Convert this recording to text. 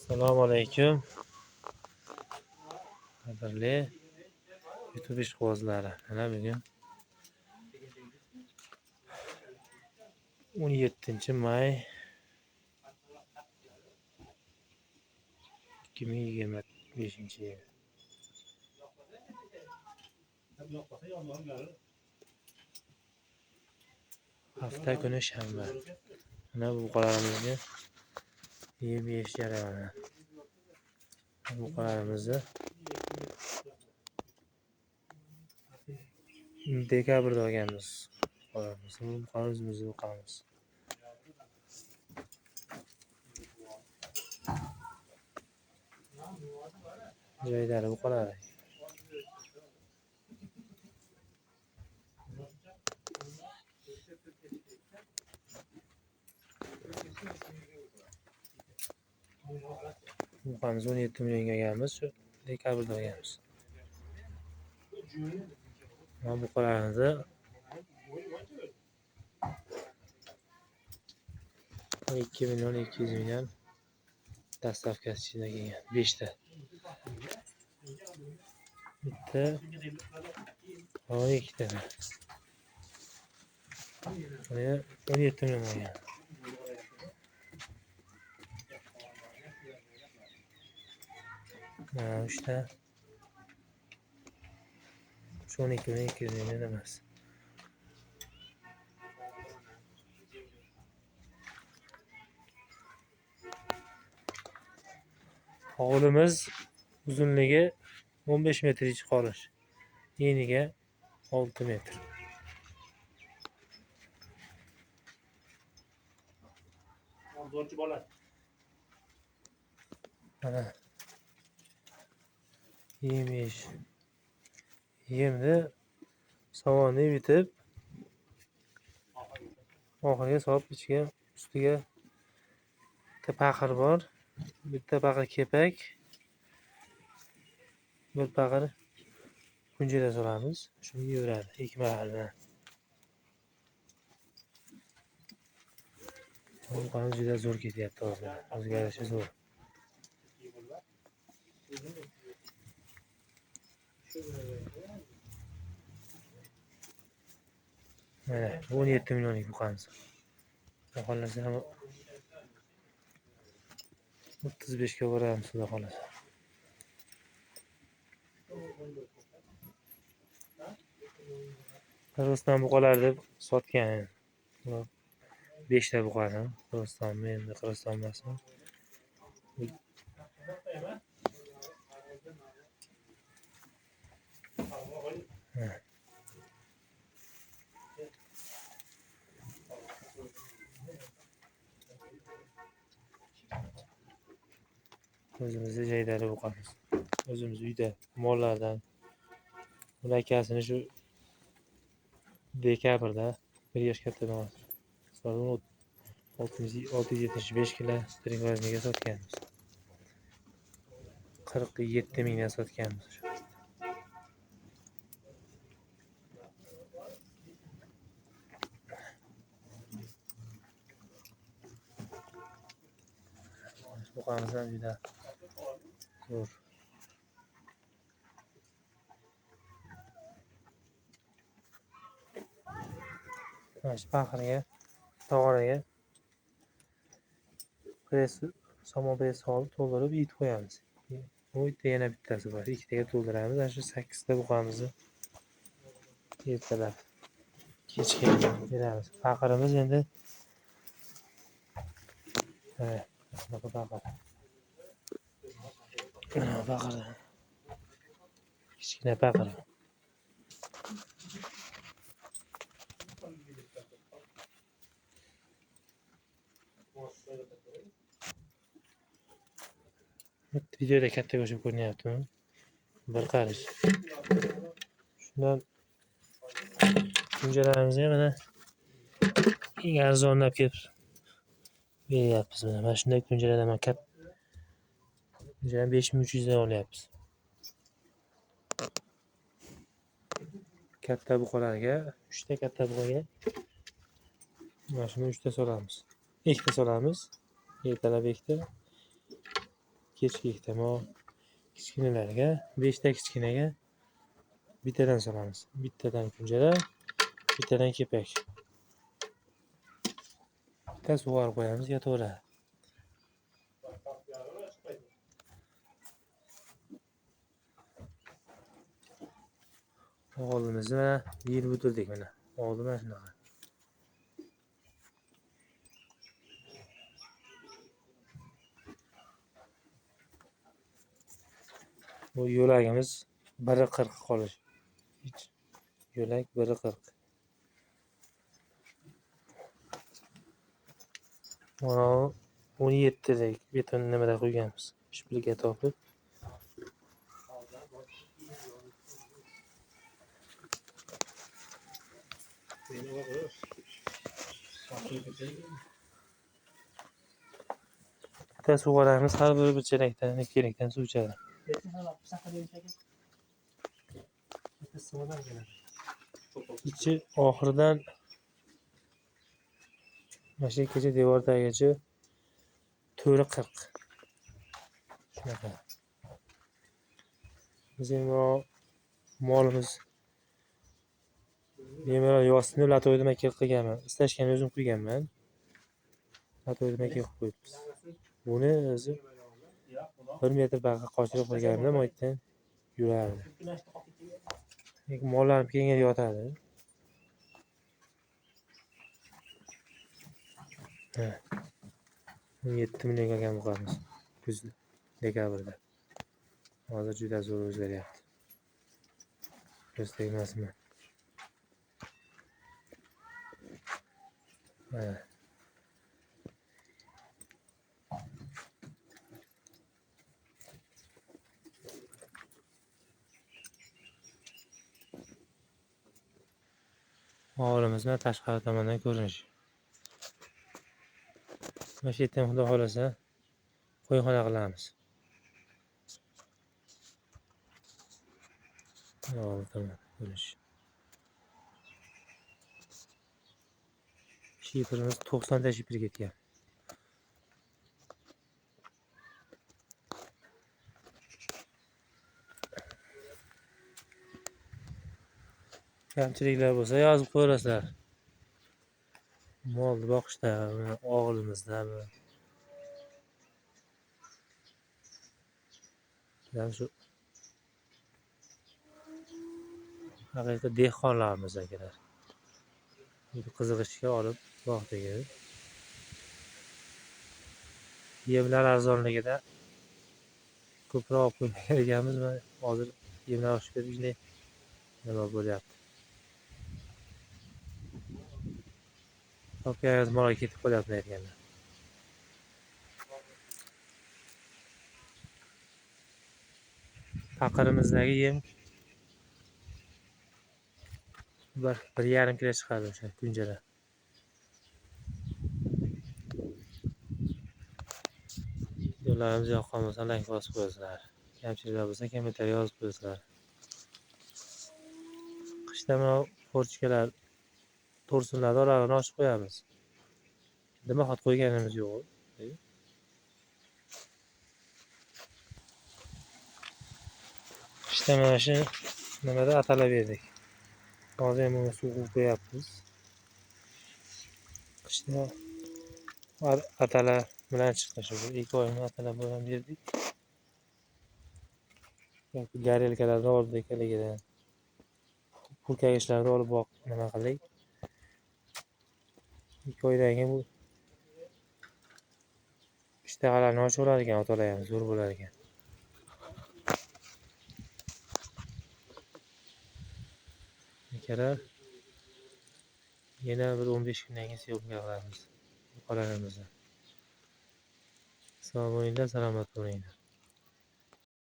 Assalomu alaykum. Qadrli YouTube ishqibozlari. Mana bugun 17 may 2025-yil. Hafta kuni shanba. Mana bu buqalarimizga yem berish jarayoni. Buqalarimizni dekabrda olganmiz. Buqalarimizni o'zimizni buqamiz. Joydari buqalari. Buqamiz 17 millionga olganmiz, shu dekabrda olganmiz. Mana buqalarimizni 12 million 200 mingdan dastavkasi ichida kelgan 5 ta. Bitta, ikkita. Mana 17 million olgan. Mana 3 ta. Shu 12 million 200 mingdan emas. Hovlimiz uzunligi 15 metr ichi qolish. Eniga 6 metr. Zo'rchi bola. Mana yemish. Yemni sovonni bitib oxiriga solib ichiga ustiga bitta paxir bor. Bitta paxir kepak, bir paxir kunjara solamiz. Shuni yeveradi ikki mahal bilan. Buqamiz juda zo'r ketyapti hozir. O'zgarishi zo'r. Mana bu 17 millionlik buqamiz. Xudo xohlasa ham 35 ga boramiz, xudo xohlasa. Qirg'iziston buqalari deb sotgan. 5 ta buqani. Qirg'izistonmi endi, Qirg'iziston emasmi? O'zimizni jaydari buqamiz. O'zimiz uyda mollardan. Buni akasini shu dekabrda 1 yosh katta emas. 675 kilo string vazniga sotganmiz. 47 mingdan sotganmiz o'sha paytda. Buqamiz ham juda zo'r. Mana shu paxirga, tog'oraga press, somon press solib to'ldirib yetib qo'yamiz. Bu yerda yana bittasi bor. Ikkitaga to'ldiramiz. Ana shu 8 ta buqamizni ertalab kechga beramiz. Paxirimiz endi mana shunaqa paxir. Mana paxir. Kichkina paxir. Videoda katta qo'shib ko'rinyaptimi? Bir qarish. Shundan kunjalarimizga mana eng arzonlab kelib beryapmiz. Mana shunday kunjaladan mana katta kunjalarni 5300 dan olyapmiz. Katta buqalarga, 3 ta katta buqaga mana shuni 3 ta solamiz. 2 ta solamiz. Ertalab 2 ta. Kechki ehtimol kichkinalarga, 5 ta kichkinaga bittadan solamiz. Bittadan kunjara, bittadan kepak. Bitta sug'orib qo'yamiz, yotaveradi. O'g'limizni mana yeyib o'tirdik mana. O'g'li mana shunaqa. Bu yo'lagimiz 1.40 qolish. Hech yo'lak 1.40. Mana 17lik beton nimada qo'yganmiz. Shpilga topib. Bitta sug'oramiz, har biri bir chelakdan, ikki chelakdan suv ichadi. Ichi oxiridan mana shu kecha devor tagigacha 4.40. Shunaqa. Biz endi molimiz bemalol yozsin deb latoyni makka qilganman. Istashganini o'zim qo'yganman. Latoyni makka qilib qo'yibmiz. Buni o'zi 1 metr baqa qochirib qo'yganimda moydan yurardi. Lekin mollarim keyin yotadi. Ha. 17 millionga olgan buqamiz kuz dekabrda. Hozir juda zo'r o'zgaryapti. Ko'z tegmasinmi? Ha. Hovlimiz mana tashqari tomondan ko'rinishi. Mana shu yerdan xudo xolasa qo'yxona qilamiz. Hovli tomon ko'rinishi. Shifrimiz 90 ta shifr ketgan. Kamchiliklar bo'lsa yozib qo'yasizlar. Molni boqishda, og'ilimizdami? Ya'ni shu haqiqiy dehqonlarimiz akalar. Qiziqishga olib boqdik. Yemlar arzonligida ko'proq qo'ymagan ekanmiz. Hozir yemlar oshib ketib shunday nima bo'lyapti. Topganimiz molga ketib qolyapti aytganda. Taqirimizdagi yem 1,5 kilo chiqadi o'sha kunjara. Videolarimiz yoqqan bo'lsa like bosib qo'yasizlar. Kamchiliklar bo'lsa kommentariy yozib qo'yasizlar. Qishda mana forchkalar to'rsinlarni oralarini ochib qo'yamiz. Dimoxat qo'yganimiz yo'q. Qishda mana shu nimada atalab berdik. Hozir ham bunga suv quyib qo'yapmiz. Qishda atala bilan chiqdi shu. 2 oyni atala bilan berdik. Gorelkalarni oldik haligidan. Purkagishlarni olib boq nima qildik. 2 oydan keyin bu ishtahalarini ochaverar ekan, otalar ham zo'r bo'lar ekan. Akalar, yana bir 15 kundan keyin syomka qilamiz. Qolarimizni. Sog' bo'linglar, salomat bo'linglar.